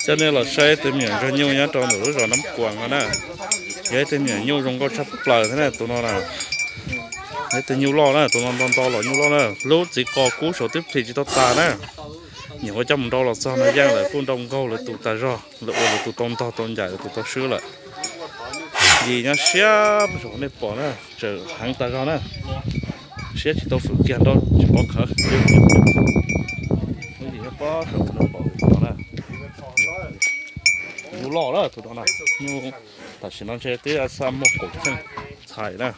Coj nej los saib ib tug me nyuam ntsuag nyuj nyob rau ntawm lub zos Nab Kuas no na. Yog ib tug me nyuam nyuj zoo nkauj tshaj plaws thiab na tus no na. Ib tug nyuj loj na, tus no nto nto los nyuj loj na. Lub txiv qos kub saum twb plhis tsis tau tas na. Nyuam qhuav coj mus nrau los txog no yeej lawm, kuj nrau nkaug lawv tus tas zog, lawv ua lawv tus tau ntog tau ncaim lawv tus tau swb lawm. Yim nyob siab saum nej pom na, tseem heev tas zog na. Siab tsis tau fwm kiag nrau tsis pov khawv. Lub yim nyob pob saum no pom no na. Nyuj loj na tus no na. Nyuj tam sim no ntshe twb xa muag kaum txheej txhais na.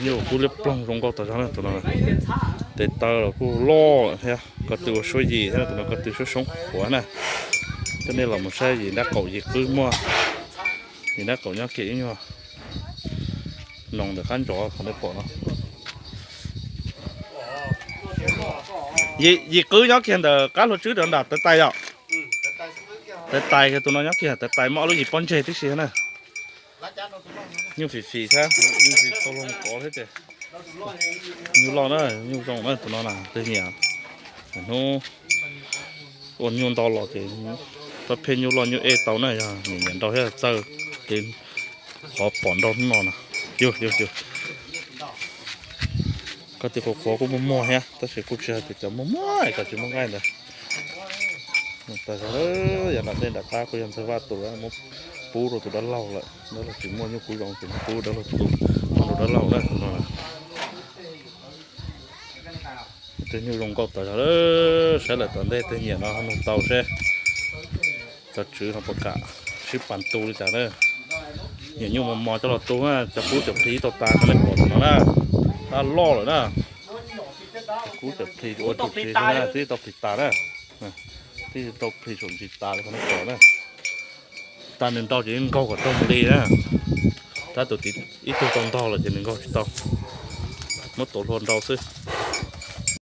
Nyuj kub liab ploog zoo nkauj tas zog na tus no. Tes taw los kuj loj lawm thiab, ko tw ua suab yim thiab, tus no ko tw suab soob qhuav na. Coj nej los mus saib yim nrab qaum yim qwb muaj, yim nrab qaum nyob kiag ib nyuag noos ntawm qab ntsov qhov nej pom no. Yim qwb nyob kiag ntawm qab hlua tswb rau nram tawv tais yom. Tawv tais kiag tus no nyob kiag tawv tais muaj ob lub yim pob ntseg tib si na. Nyuj fim fim thiab, nyuj tsis tau loo kov thiab ces nyuj loj na, nyuj zoo na tus no na, tej nyiam hnub ua nyuj nto los ces pab pheej nyuj loj nyuj ej tau na, yog nyiam nyiam nrau thiab txawj ces qhov pom nrau hnub no na. Yus yus yus, koj tias qhuav qhuav kuj muaj muag thiab tab sis kuj tsis hais tias cov muaj muag es cov tsis muaj nqaij ntawd. Tas zog, yav nram ntej nram qab kuj yog Ntxawg Vaj tus muab pub rau tus dab laug lawm, dab laug tsis muaj nyuj kub zoo ces muab pub dab laug tus, rau dab laug na tus no. Tus nyuj zoo nkauj tas zog, saib lawm tom ntej tej nyiam no ho nug tau seb cov tswv ho puas kam sib pas tu li cas na. Nyiam nyuj mos mos coj los tu na, cov kub cov plhis tau tas qhov nej pom no na, tab loj lawm na. Cov kub cov plhis ua tus tsis na twb tau plhis tas na, twb tau plhis saum ntsis tas li qhov nej pom na. Tas nws nrau ces yeej nkaug kom tau mus li na. Tab tus ib tug tau ntog lawm ces nws nkaug tsis tau. Muab tuav hlua nrau xwb.